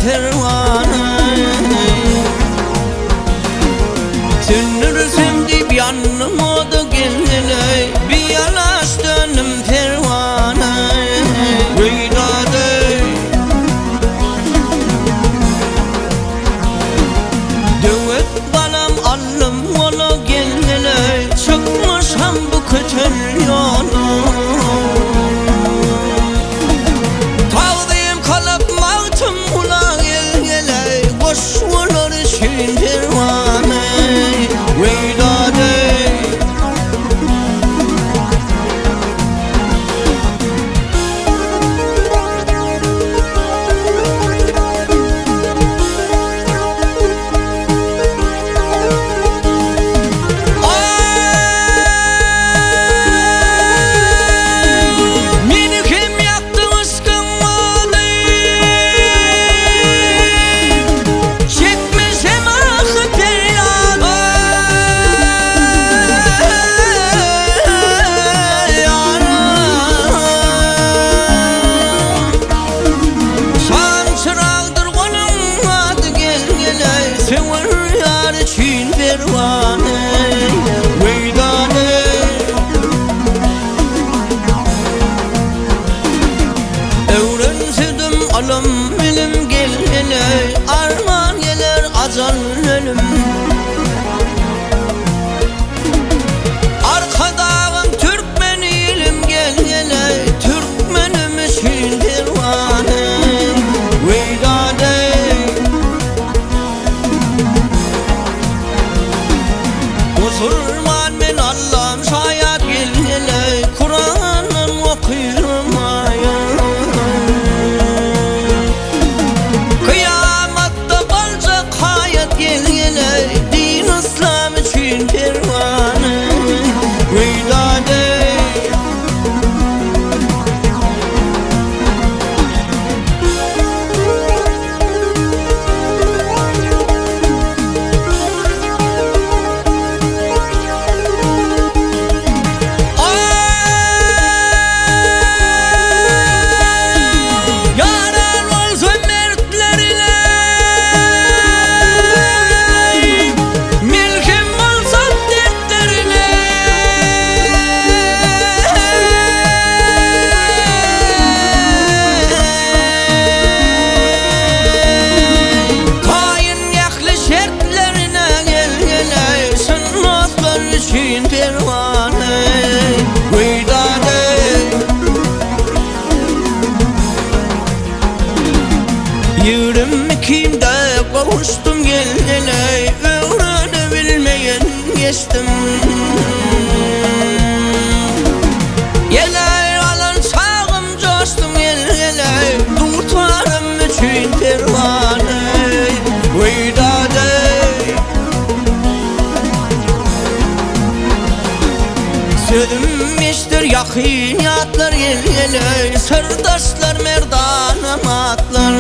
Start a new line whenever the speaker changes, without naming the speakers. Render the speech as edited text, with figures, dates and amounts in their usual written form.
perwana. Söndürsem diýip ýandym oda gel-geleý, Bialaç döndüm perwana. Weýdady. Döwet balam aldym gola gel-geleý, Çykmyşam bu kötel ýola. Tagzym kylyp Magtymgula gel-geleý, Goşgular üçin perwana. Weýdady. Meni hem ýakdy yşkyň ody, Çekmişem ahy perýady. Şam çyragdyr onuň ady gel-geleý, Söwer ýar üçin perwana, weýdany. Öwrensedim ylym, bilim gel-geleý, Arman geler ajal ölüm. Arkadagym türkmen ilim gel-geleý, Türkmenim üçin perwana, weýdady. Musulman men Allam şaýat gel-geleý, Kurandan okyrym aýat. Kyýamatda boljak haýat gel-geleý, Din yslam üçin perwana, weýdady. Ýaran bolsa mertlerine, Melhem bolsa dertlerine. Taýyn ähli şertlerine gel-geleý, Çyn dostlar üçin perwana, weýdady. Ýigrimikimde gowuşdym gel-geleý, Öwrenebilmeýän geçdim. Ýele alan çagym joşdum gel-geleý, Dutarym üçin perwana, weýdady. Sözüm eşder ýakyn ýatlar gel-geleý, Syrdaşlar merdana matlar.